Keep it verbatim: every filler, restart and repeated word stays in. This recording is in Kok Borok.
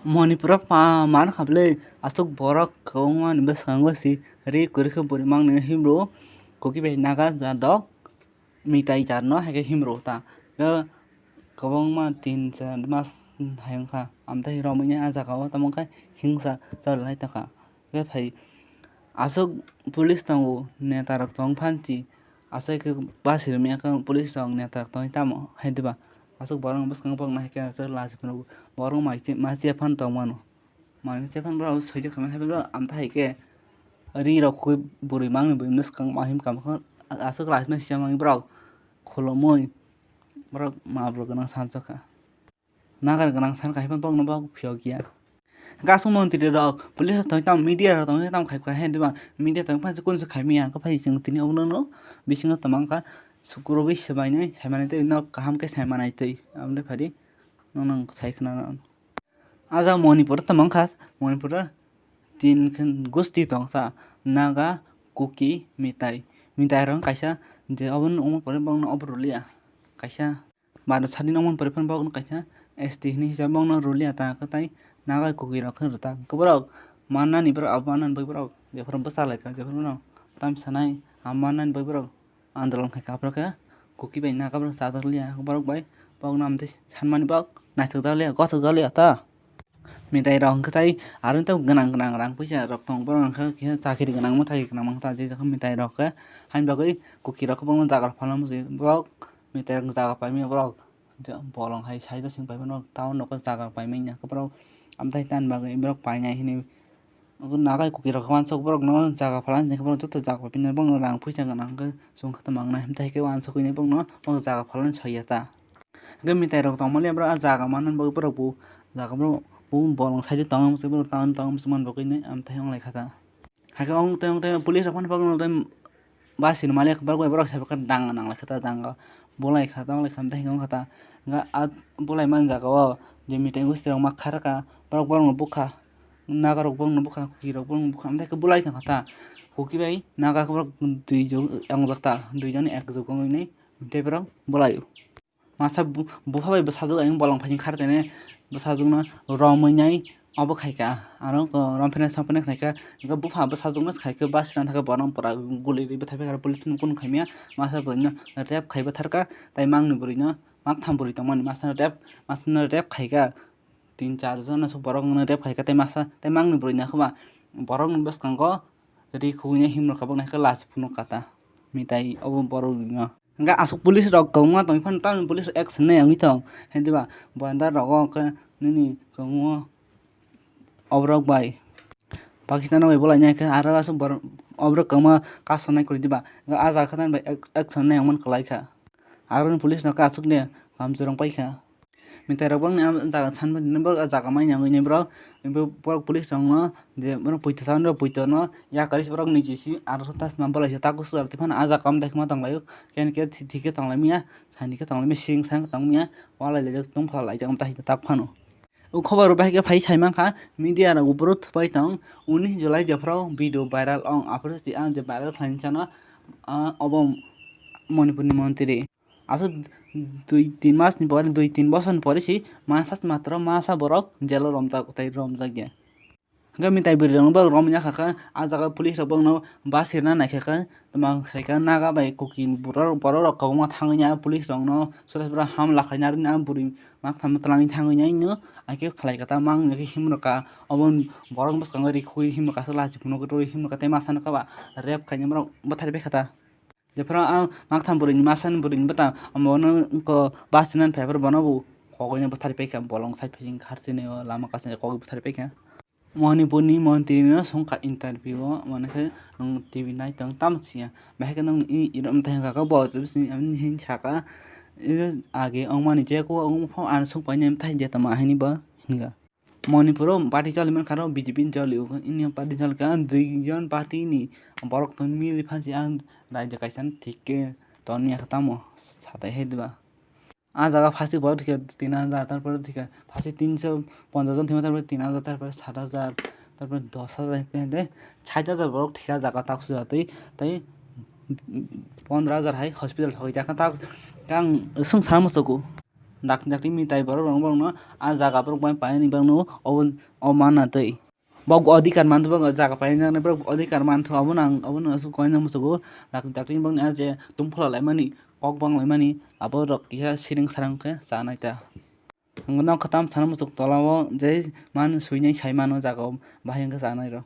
Manipuro pa-, man khablwi aswk borok kwbangma ni bwskango si ri kwrwi khe bwrwi mangni himro Kuki bai Naga jadok mitai jarno hai khe himro ta. Kwbangma tin char mas hai wngkha, amtwi romwi a jaga o tamo khe himsa choli lai tongkha. Khe phai aswk police tongo, neta rok tong phansi, aswk khe basi rwmya khe police rok neta rok tongwi tamo hai diba? Aswk borok bwskango borok nahikhe aswk lachi phunukgo, borok mai masiya phano tongmano, mai masiya phano borok soijakha mani hai borok amtwi hai khe ri rok khwi bwrwi mangni bwrwi mwswkang ma him kamo khe aswk lachi masiya mani borok khulumui borok ma borok gwnang sanjak kha. Nagar gwnang san kaiphano bokno bok phiyok ya. Hwnkhe aswk montri rok, police rok tongwi tamo, media rok tongwi tamo khai kha, he diba? Media tongwi phansi kunsu khai manya, hwnkhe phai chwng tini obono no bisingo tongma wngkha, sukurubui swbainai, saimanai tei norok kaham khe saimanai twi, aboni phadi nono sai khna. A jaga Manipur o tongma wngkha, Manipur o tin khe gusti tongsa, Naga, Kuki, Mitai. Mitai rok kaisa je obono wngma pore bokno obo rwliya, kaisa. Baro sadi nangmani pore phano bokno kaisa S T hinwi hisa bokno rwliya ta khe tai Naga Kuki rok khe rwta. Hwnkhe borok mannani borok abo mannani bagwi borok jephuru bwsa lai kha jephuru no tamsa nai abo mannani bagwi borok andolon khai kha phuru khe Kuki bai Naga borok chajak liya borok bai bokno amtwi sanmani bok naithok jak liya gothok jak liya ta. Mitai rok hwnkhe tai aro tei gwnang gwnang rang puisa rok tongo borok hwnkhe kisa chakiri gwnang mwthakiri gwnang mankha je jaga mitai rok khe haini bagwi Kuki rok khe bokno jaga rok phalna muchungwi borok mitai rok jaga paimanya borok. Bolong hai side o seng paimano town rok o jaga paimanya khe borok amtwi tani bagwi borok painai hinwi nagai Kuki rok khe uansuk borokno jaga phalnani borok joto jaga paimanya borokno rang puisa gwnang khe chwng khe tamo wngnai hwnkhe uansukwi borokno jaga phalnani soi ya ta. Hwnkhe mitai rok tongmani borok ah jaga mannani bagwi borok bo jaga borok bo bolong side o tongma muchungwi borok town tongma muchungmani bagwi amtwi wnglai kha ta. Hakhe ong tei ong tei police rok phano bagwi tei basi rwmani borok bai borok sai khe danga nang lai kha ta danga bolai kha ta ong lai kha ta hwnkhe ong kha ta hwnkhe ah bolai mani jaga o je mitai gusti rok ma kha rwkha borok borok no bukha naga rok borok no bukha kuki rok borok no bukha amtwi khe bolai tong kha ta kuki bai naga borok dui jon wngjak ta dui jon ni ek jon wngwi tei borok bolai o. Masa bu-, bupha bai bwsajwk ayang bolong phaising khar tene bwsajwkno romwi nai obo khaikha. Aro wngkha romphina samphaina khlaikha, hwnkhe bupha bwsajwkno khaikhe bus stand thangkhe bono pura guli rwi bwthai paikha, police no kunu khaimya masa bwrwino rape khai bwtharkha tei mangni bwrwino maktham bwrwi tongmani masano rape masano rape khaikha tin char jona borokno rape khaikha tei masa tei mangni bwrwino khe ba borokni bwskango ri khugui himrwkha boknai khe lachi phunuk kha ta mitai obo borok rwino. Hwnkhe aswk police rok kwbangma tongwi phano tamni police rok action nai wngwi tong, hai diba? Boyandar rogo hwnkhe nini kwbangma oborok bai Pakistan rok bai bolai nai khe aro aswk borok oborok kwbangma kasonai kwrwi diba? Hwnkhe ah jaga khe tamni bai action nai wngmani kwlai kha. Aroni police rok aswk de kamchwrwng paikha. Mitai rok bangni ah jaga sanmani borok ah jaga manya wngwi borok borok police rokno je borok poito sanmani borok poito no yakarwi borok niji si aro tasma bolai se takus jar tei phano ah jaga amtwi khma tonglaio khe hwnkhe thik khe tonglaimya sani khe tonglaimya sing sang tongmya walai laijak tongphla laijak amtwi tak phano. O khobor bai khe phai sai mankha media rok boro thupai tong unis July jephru video viral ong aphuru si ang je viral khlaini chano ah obo Manipurni montri. Aswk dui tin masni pore, dui tin bosorni pore si masa matro masa borok jelo romjak tei romjakya. Hwnkhe mitai bwrwi rokno borok romya kha khe, ah jaga police rok borokno basirna naikha khe, tamo khlaikha naga bai kuki borok, borok rok kwbangma thangwi ya police rokno sura sura hamla khaina aroni ah bwrwi maktham twlangwi thangwi ya hino, hakhe khlaikha ta mang himrwkha obo borok bwskango ri khugwi himrwkha se lachi phunukgwi tei masa nokha ba rape khaina borok bwthari paikha ta. Jephru ang maktham bwrwini masa ni bwrwini bwtang, omo bono wngkha bus stand phai phuru bono bo kogwi no bwthari paikha, bolong side facing kharchini o lama kasani kogwi bwthari paikha. Manipurni montri no songkha interview o, mane khe nwng T V nai tong tamo siya, bahai khe nwng i iro mtai hwnkha khe bo chwbisi hin saka, age ongmani je ko ongmo pho ano songpai nai mtai je tamo ahini bo hinga. Manipuro party choli mankha aro B J P ni choli o, ini party choli kha, dui jon party ni borok tong mili phansi ang raijak kaisa thik khe tongya kha tamo satai hai diba. Ah jaga phasi borok thikha tin hajar, tarpore thikha phasi tinso ponchas jon thikha, tarpore tin hajar, tarpore sat hajar, tarpore dos hajar, hwnkhe sait hajar borok thikha jaga taksujatwi, tei pondro hajar hai hospital thokjak kha tak, tang swng sana muchungo. Dakti dakti mitai borok rok borok no a jaga borok bai painani borok no obo o manna twi. Bok adhikar mantwi, bok jaga painani borok adhikar mantwi, obo nang, obo no aswk koina musugo. Dakti dakti borok ni a je tungphla laimani, kok bang laimani, abo rok kisa siring sarang khe chanai ta. Ang no khatam sana muchuk tola o je man suinai sai mano jaga o bahai wngkha chanai rok.